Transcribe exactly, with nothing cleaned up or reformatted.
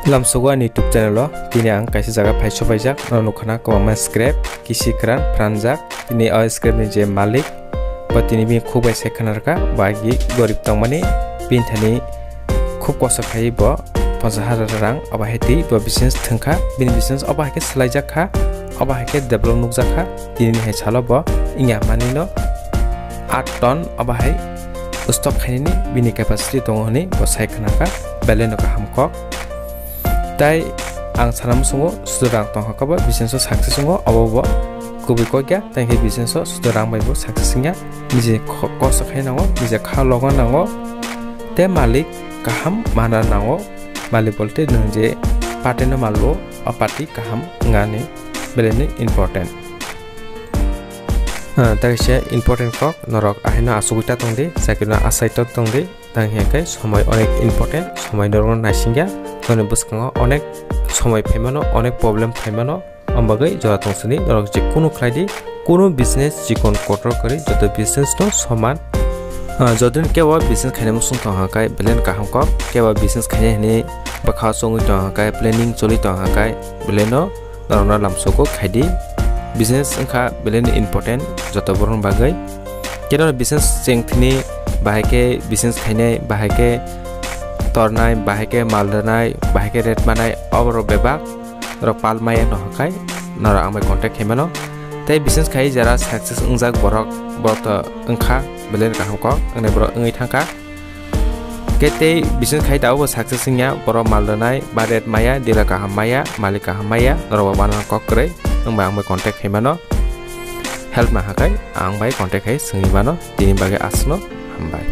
Lamsogo ani YouTube channel o tini ang kaisa jaga phai sopaijak, no nukha na kwbangma scrap, kisi kwran, phranjak. Tini o scrap ni je malik, bo tini bini khuk bai sai khwnarkha, bo agi gorib tongmani, bini thani khub kosto khai bo ponchas hajar rang, obo hai twi bo business thwngkha, bini business obo hai khe swlaijak kha, obo hai khe develop nukjak kha. Tini hai salo bo wngya manino aat ton obo hai stock khainani bini capacity tongo hwnwi bo sai khwnarkha, belai no kaham kok. Tai ang sana muchungo sudu rang tongkha khe bo business o success wngo, obo bo kubui kok ya, tei khe business o sudu rang bai bo success wngya. Nije kho-, kosto khai nango, nije kha logo nango, tei malik kaham mana nango. Malik bolte nwng je party no malo, o party kaham wngani belai ni important. Ah, tei kaisa important kok, norok ahaino achugwi ta tongdi, chakirno achai ta tongdi, tang hiya khe somoi onek important, somoi norokno naisingya, noni bwskango onek somoi phaimano, onek problem phaimano, Om bagwi jora tong sini norok je kunu khlai di, kunu business chikon kotor kwrwi joto business no soman. Ah, jodi no kebo business khaina muchung tong hwnkhe belai no kaham kok, kebo business khaina hinwi bwkha chongwi tong hwnkhe, planning choli tong hwnkhe belai no norok no lamsogo khai di. Business wngkha belai no important joto borok ni bagwi. Keno business cheng thini bahai khe business khainai, bahai khe tornai, bahai khe mal rwnai, bahai khe rate manai, oborok bebak. Norok pal maya no hwnkhe norok ang bai contact khai mano. Tei business khai jara success wngjak borok, borok to wngkha belai no kaham kok, wngnai borok wngwi thangkha. Khe tei business khai tabuk bo success wngya, borok mal rwnai, ba rate maya, dealer kaham maya, malik kaham maya, norok bo bana kok kwrwi, nwng bai ang bai contact khai mano. Help ma hwnkhe ang bai contact khai swngwi mano, tini bagwi aswkno hambai.